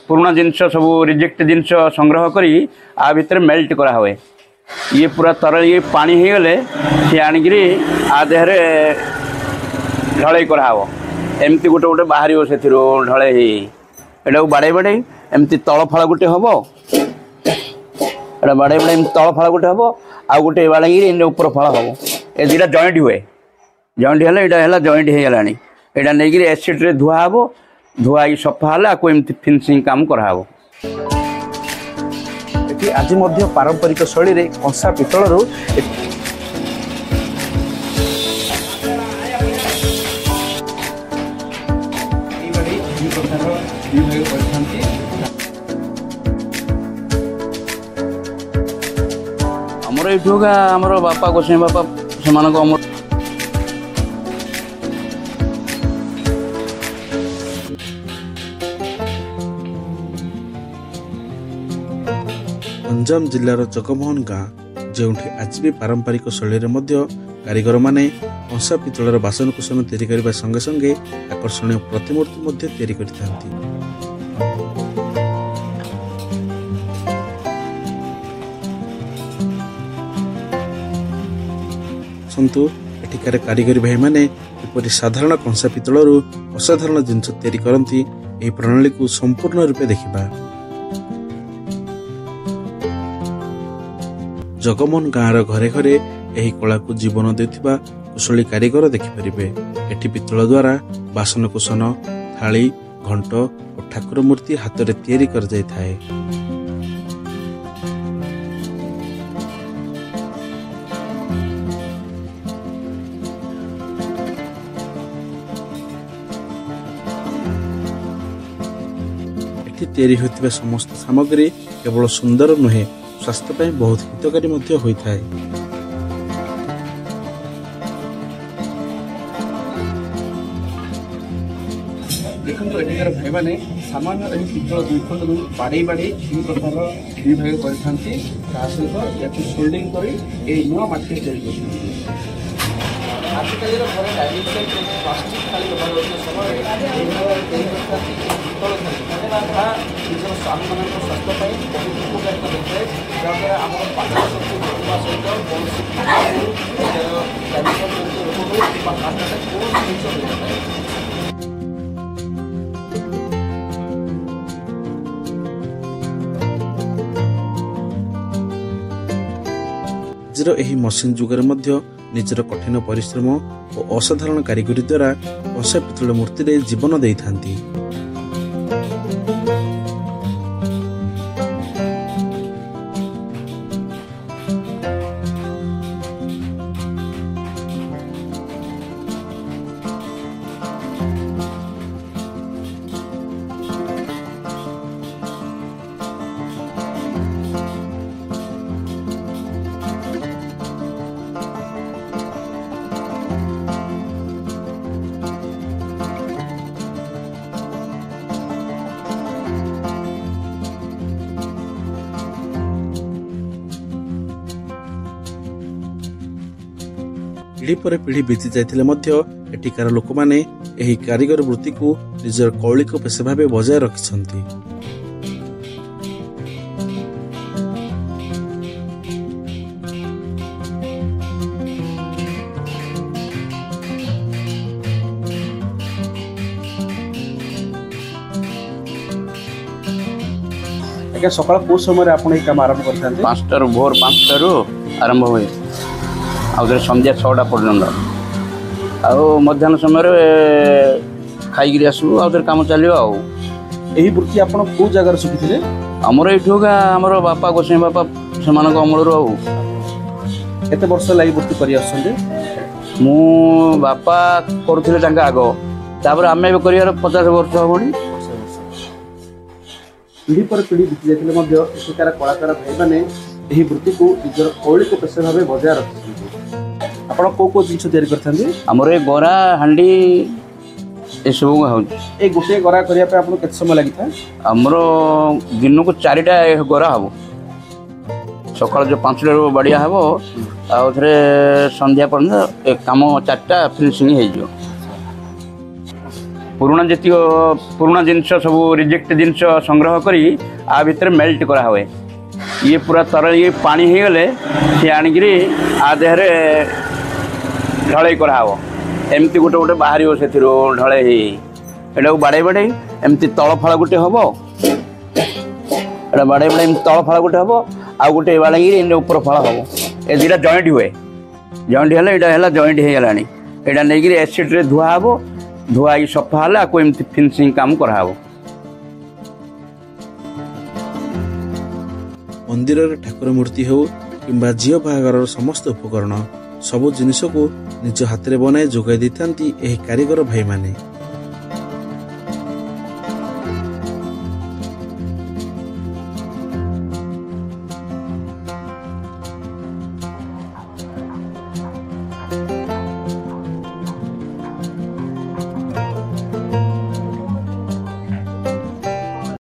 ପୁରୁଣା ଜିନିଷ ସବୁ ରିଜେକ୍ଟ ଜିନିଷ ସଂଗ୍ରହ କରି ଆ ଭିତରେ ମେଲ୍ଟ କରାହୁଏ। ଇଏ ପୁରା ତରଳି ପାଣି ହେଇଗଲେ ସିଏ ଆଣିକିରି ଆ ଦେହରେ ଢଳେଇ କରାହେବ। ଏମିତି ଗୋଟେ ଗୋଟେ ବାହାରିବ ସେଥିରୁ ଢଳେଇ ହେଇ। ଏଟାକୁ ବାଡ଼େଇ ବାଡ଼େଇ ଏମିତି ତଳ ଫାଳ ଗୋଟେ ହେବ। ଏଇଟା ବାଡ଼େଇ ବାଡ଼େଇ ଏମିତି ତଳ ଫାଳ ଗୋଟେ ହେବ, ଆଉ ଗୋଟେ ବାଡ଼େଇକିରି ଏମିତି ଉପର ଫାଳ ହେବ। ଏ ଦୁଇଟା ଜଏଣ୍ଟ ହୁଏ। ଜଏଣ୍ଟ ହେଲେ ଏଇଟା ହେଲା ଜଏଣ୍ଟ ହେଇଗଲାଣି। ଏଇଟା ନେଇକିରି ଏସିଡ଼୍ରେ ଧୁଆ ହେବ। ଧୁଆ ହେଇକି ସଫା ହେଲେ ଆକୁ ଏମିତି ଫିନିସିଂ କାମ କରାହେବ। ଏଠି ଆଜି ମଧ୍ୟ ପାରମ୍ପରିକ ଶୈଳୀରେ କଂସା ପିତ୍ତଳରୁ ଆମର ଏଇଠୁ ଆମର ବାପା ଗୋସାଇଁ ବାପା ସେମାନଙ୍କ ଅମଳ। ଗଞ୍ଜାମ ଜିଲ୍ଲାର ଜଗମୋହନ ଗାଁ, ଯେଉଁଠି ଆଜି ବି ପାରମ୍ପରିକ ଶୈଳୀରେ ମଧ୍ୟ କାରିଗରମାନେ କଂସା ପିତ୍ତଳର ବାସନକୁସନ ତିଆରି କରିବା ସଙ୍ଗେ ସଙ୍ଗେ ଆକର୍ଷଣୀୟ ପ୍ରତିମୂର୍ତ୍ତି ମଧ୍ୟ ତିଆରି କରିଥାନ୍ତି। ଆସନ୍ତୁ ଏଠିକାର କାରିଗରୀ ଭାଇମାନେ କିପରି ସାଧାରଣ କଂସା ପିତ୍ତଳରୁ ଅସାଧାରଣ ଜିନିଷ ତିଆରି କରନ୍ତି, ଏହି ପ୍ରଣାଳୀକୁ ସମ୍ପୂର୍ଣ୍ଣ ରୂପେ ଦେଖିବା। ଜଗମୋହନ ଗାଁର ଘରେ ଘରେ ଏହି କଳାକୁ ଜୀବନ ଦେଉଥିବା କୁଶଳୀ କାରିଗର ଦେଖିପାରିବେ। ଏଠି ପିତ୍ତଳ ଦ୍ୱାରା ବାସନକୁସନ, ଥାଳି, ଘଣ୍ଟ ଓ ଠାକୁର ମୂର୍ତ୍ତି ହାତରେ ତିଆରି କରାଯାଇଥାଏ। ଏଠି ତିଆରି ହୋଇଥିବା ସମସ୍ତ ସାମଗ୍ରୀ କେବଳ ସୁନ୍ଦର ନୁହେଁ, ସ୍ୱାସ୍ଥ୍ୟ ପାଇଁ ବହୁତ ହିତକାରୀ ମଧ୍ୟ ହୋଇଥାଏ। ଦେଖନ୍ତୁ, ଏଠିକାର ଭାଇମାନେ ସାମାନ୍ୟ ଏହି ପିତ୍ତଳ ଦୁଇ ଖଣ୍ଡରୁ ବାଡ଼େଇ ବାଡ଼େଇ ଦୁଇ ପ୍ରକାର ଦୁଇ ଭାଗ କରିଥାନ୍ତି। ତା ସହିତ ୟାକୁ ସୋଲ୍ଡିଂ କରି ଏହି ନୂଆ ମାଟି ତିଆରି କରିଥାନ୍ତି। ଆଜିକାଲିର ଘରେ ଡାଇନିଂ ସେଟ୍ରେ ପ୍ଲାଷ୍ଟିକ୍ ଥାଳି ବ୍ୟବହାର ହେଉଥିବା ସମୟରେ ଏହି ତିଆରି କରିଥାନ୍ତି ଏହି ପିତ୍ତଳ ଥାଳି। ତାହା ନିଜର ସ୍ୱାମୀମାନଙ୍କ ସ୍ୱାସ୍ଥ୍ୟ ପାଇଁ ବହୁତ ଉପକାରିତା ହୋଇଥାଏ, ଯାହାଦ୍ୱାରା ଆମର ପାଚନ ଶକ୍ତି ବଢ଼ିବା ସହିତ କୌଣସି ନିଜର କ୍ୟାନ୍ସର ଜନିତ ରୋଗ ହେଉ କିମ୍ବା ହାର୍ଟ ଆଟାକ୍, କୌଣସି ଜିନିଷ ହୋଇନଥାଏ। ଆଜିର ଏହି ମସିନ୍ ଯୁଗରେ ମଧ୍ୟ ନିଜର କଠିନ ପରିଶ୍ରମ ଓ ଅସାଧାରଣ କାରିଗରୀ ଦ୍ୱାରା କଂସା ପିତ୍ତଳ ମୂର୍ତ୍ତିରେ ଜୀବନ ଦେଇଥାନ୍ତି। ପିଢ଼ି ପରେ ପିଢ଼ି ବିତି ଯାଇଥିଲେ ମଧ୍ୟ ଏଠିକାର ଲୋକମାନେ ଏହି କାରିଗର ବୃତ୍ତିକୁ ନିଜର କୌଳିକ ପେଶା ଭାବେ ବଜାୟ ରଖିଛନ୍ତି। ଆଜ୍ଞା, ସକାଳ କେଉଁ ସମୟରେ ଆପଣ ଏହି କାମ ଆରମ୍ଭ କରିଥାନ୍ତି? 5ଟାରୁ, ଭୋର 5ଟାରୁ ଆରମ୍ଭ ହୁଏ, ଆଉ ଥରେ ସନ୍ଧ୍ୟା 6ଟା ପର୍ଯ୍ୟନ୍ତ। ଆଉ ମଧ୍ୟାହ୍ନ ସମୟରେ ଖାଇକିରି ଆସିବୁ, ଆଉ ଥରେ କାମ ଚାଲିବ। ଆଉ ଏହି ବୃତ୍ତି ଆପଣ କେଉଁ ଜାଗାରେ ଶିଖିଥିଲେ? ଆମର ଏଇଠୁ ଆମର ବାପା ଗୋସାଇଁ ବାପା ସେମାନଙ୍କ ଅମଳରୁ। ଆଉ କେତେ ବର୍ଷ ହେଲା ଏହି ବୃତ୍ତି କରି ଆସୁଛନ୍ତି? ମୁଁ ବାପା କରୁଥିଲେ ତାଙ୍କ ଆଗ, ତାପରେ ଆମେ ଏବେ କରିବାର 50 ବର୍ଷ ହବଣି। ପିଢ଼ି ପରେ ପିଢ଼ି ବିତି ଯାଇଥିଲେ ମଧ୍ୟ ଏଠିକାର କଳାକାର ଭାଇମାନେ ଏହି ବୃତ୍ତିକୁ ନିଜର କୌଳିକ ପେଶା ଭାବେ ବଜାୟ ରଖିଛନ୍ତି। ଆପଣ କେଉଁ କେଉଁ ଜିନିଷ ତିଆରି କରିଥାନ୍ତି? ଆମର ଏ ଗରା, ହାଣ୍ଡି ଏସବୁ ହେଉଛି। ଏଇ ଗୋଟିଏ ଗରା କରିବା ପାଇଁ ଆପଣଙ୍କୁ କେତେ ସମୟ ଲାଗିଥାଏ? ଆମର ଦିନକୁ 4ଟା ଗରା ହେବ। ସକାଳ ଯେଉଁ 5ଟାରୁ ବାଡ଼ିଆ ହେବ, ଆଉ ଥରେ ସନ୍ଧ୍ୟା ପର୍ଯ୍ୟନ୍ତ ଏ କାମ 4ଟା ଫିନିସିଂ ହେଇଯିବ। ପୁରୁଣା ଯେତିକ ପୁରୁଣା ଜିନିଷ ସବୁ ରିଜେକ୍ଟ ଜିନିଷ ସଂଗ୍ରହ କରି ଆ ଭିତରେ ମେଲ୍ଟ କରାହୁଏ। ଇଏ ପୁରା ତରଳି ପାଣି ହେଇଗଲେ ସିଏ ଆଣିକିରି ଆ ଦେହରେ ଢଳେଇ କରାହେବ। ଏମିତି ଗୋଟେ ଗୋଟେ ବାହାରିବ ସେଥିରୁ ଢଳେଇ ହେଇ। ଏଟାକୁ ବାଡ଼େଇ ବାଡ଼େଇ ଏମିତି ତଳ ଫାଳ ଗୋଟେ ହେବ। ଏଇଟା ବାଡ଼େଇ ବାଡ଼େଇ ଏମିତି ତଳ ଫାଳ ଗୋଟେ ହେବ, ଆଉ ଗୋଟେ ବାଡ଼େଇକିରି ଏମିତି ଉପର ଫାଳ ହେବ। ଏ ଦୁଇଟା ଜଏଣ୍ଟ ହୁଏ। ଜଏଣ୍ଟ ହେଲେ ଏଇଟା ହେଲା ଜଏଣ୍ଟ ହେଇଗଲାଣି। ଏଇଟା ନେଇକିରି ଏସିଡ଼୍ରେ ଧୁଆ ହେବ। ଧୁଆ ହେଇକି ସଫା ହେଲେ ଆକୁ ଏମିତି ଫିନିସିଂ କାମ କରାହେବ। ମନ୍ଦିରରେ ଠାକୁର ମୂର୍ତ୍ତି ହେଉ କିମ୍ବା ଝିଅ ବାହାଘରର ସମସ୍ତ ଉପକରଣ, ସବୁ ଜିନିଷକୁ ନିଜ ହାତରେ ବନାଇ ଯୋଗାଇ ଦେଇଥାନ୍ତି ଏହି କାରିଗର ଭାଇମାନେ।